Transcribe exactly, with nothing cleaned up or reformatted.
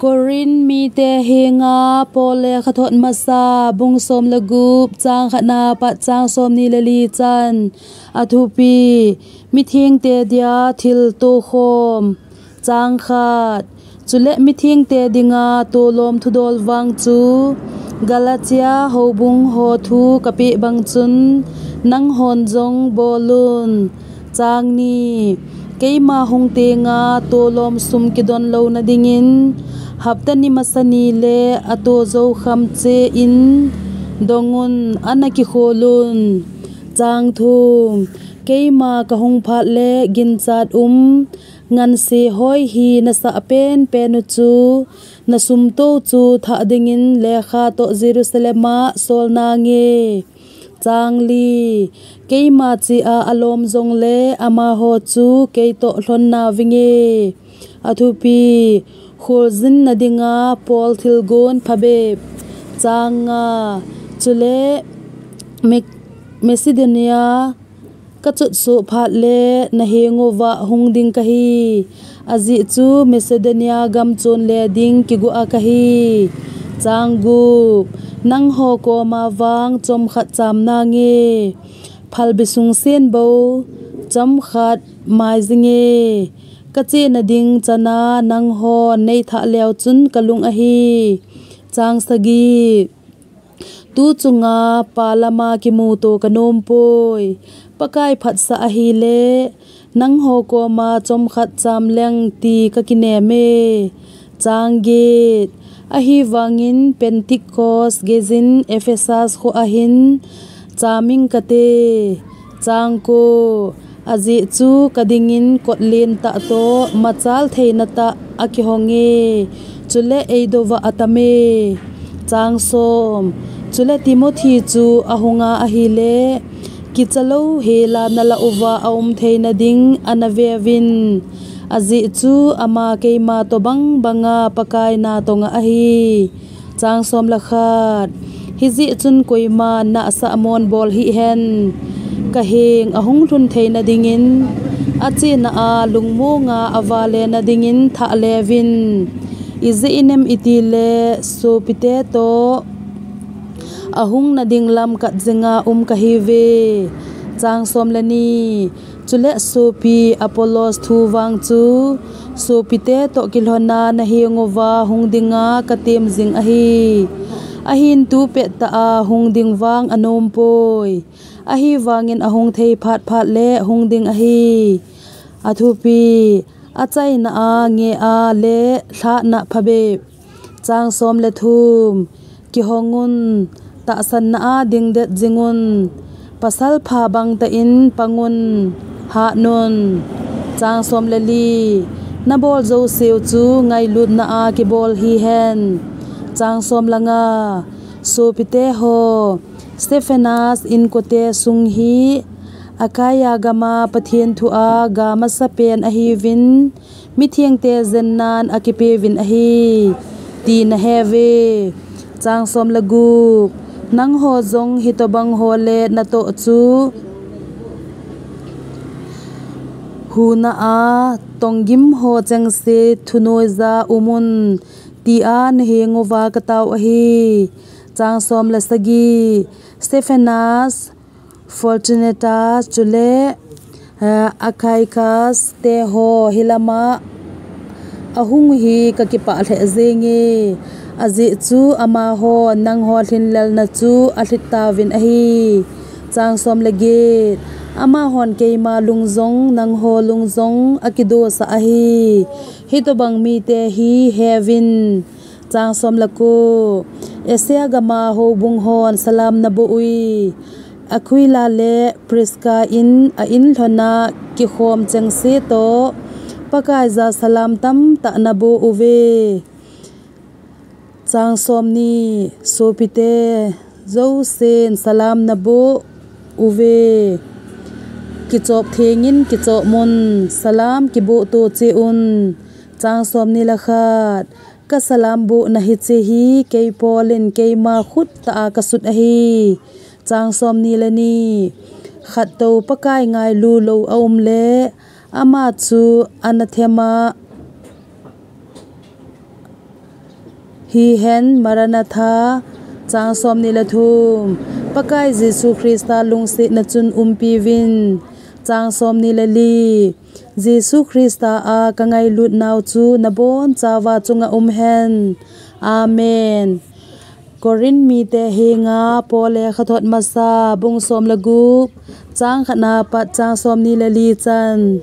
Korin mite henga Paul lekhathot masa bung som le gup chang khatna pat chang somni le li chan. Athupi: Mithengte dia thil tokhom. Chang khat: Chule mithengte dinga tolom thudol vang chu Galatia houbung ho thu kapeh bang chun nanghon jong bolun. Chang ni: Keima hung tenga tolom sum kidon louna dingin hapta ni masa ni le ato jou kham chein dongun, ana kikholun. Chang thum: Keima kahung phat le ginchat um ngansi hoi hi nasah penpen u chu, nasum to chu thah dingin lekha toh Jerusalem a sol nange. Chang li: Keima chea alom jongle amaho chu keitoh lhon navinge. Athupi: Kholjinna dinga Paul thilgon phabep. Chang nga: Chule Me-, Macedonia kachot soh phat le naheng uva hung ding kahi. Ajeh chu Macedonia gam chon le ding kigo a kahi. Chang gup: Nangho koma vang chomkhat cham nange. Phalbi sung sen bou chomkhat mai jinge. Kachena ding chana nanghon neithah leu chun kalung ahi. Chang sagi: Tu chunga Pa lama kimuto kanom poi. Pakai phatsah ahile nangho koma chomkhat cham leng ti kakinem e. Chang get: Ahivangin Pentecost geijin Ephesus kho ahin cham ing kate. Chang ko: Ajeh chu kadingin kotlen tah toh machal theina tah akihong e. Chule eidouva atam e. Chang som: Chule Timothy chu ahunga ahile, kicha lou hela nalah uva aum theina ding ana veuvin. Ajeh chu ama keima tobang banga Pakai natonga ahi. Chang som le khat: Hijeh chun koiman nahsah mon bol hih hen. Kaheng ahung lhun theina dingin, achena a lungmonga avale na dingin thah leuvin. Ijeh inem itile sopite toh ahung nading lam katjinga um kahiuve. Chang som le ni: Chule sopi Apollos thu vang chu sopite toh kilhona naheng uva hung dinga katem jing ahi. Ahin tu pettah a hung ding vang anom poi. Ahivangin ahung thei phat phat le hung ding ahi. Athupi: Achaina a, nge a le lhahna phabep. Chang som le thum: Kihong un, tahsanna a dingdet jing un, pasal pha bangtah in pang un, hat un. Chang som le li: Nabol jouseu chu ngailutna a kibol hihen. Chang som le nga: Sopite ho, Stephanas inkote sung hi Achaia gama Pathen thu a ga masapen ahiuvin, mithengte jennan akipeuvin ahi, ti naheuve. Chang som le gup: Nangho jong hitobang ho le natoh chu huna a tonggim ho chengse thunoija um un, tia naheng uva katao ahi. Chang som le sagi: Stephanas, Fortunatus, chule, eh, Achaicus te ho hilama ahung hi kakipah lheh jenge. Ajeh chu amaho nangho lhinlelna chu alhit tauvin ahi. Chang som le get: Amahon keima lung jong, nangho lung jong akidosah ahi. Hitobang mite hi heuvin. Chang som le ko: Asia gama houbung hon salam naboh ui. Aquila le Prisca in a in lhona kikhom chengse toh Pakaiya salam tamtah naboh uve. Chang som ni: Sopite jousen salam naboh uve. Kichop thengin kichop un, salam kiboh to cheh un. Chang som ni le khat: Kasalam bohna hiche hi kei Paul in keima khut tah a kasut ahi. Chang som ni le ni: Khattou Pakai ngailu lou aum le, ama chu anathema Hihen Maranatha, chang somni le thum, Pakai Jesu Christa lungsetna chun umpiuvin, chang somni le li, Jesu Christa a kangailut nau chu nabonchauva chunga umhen. Amen. Corinth mite henga Paul lekhathot masa, bung som le gup, chang khatna pat chang somni le li chan.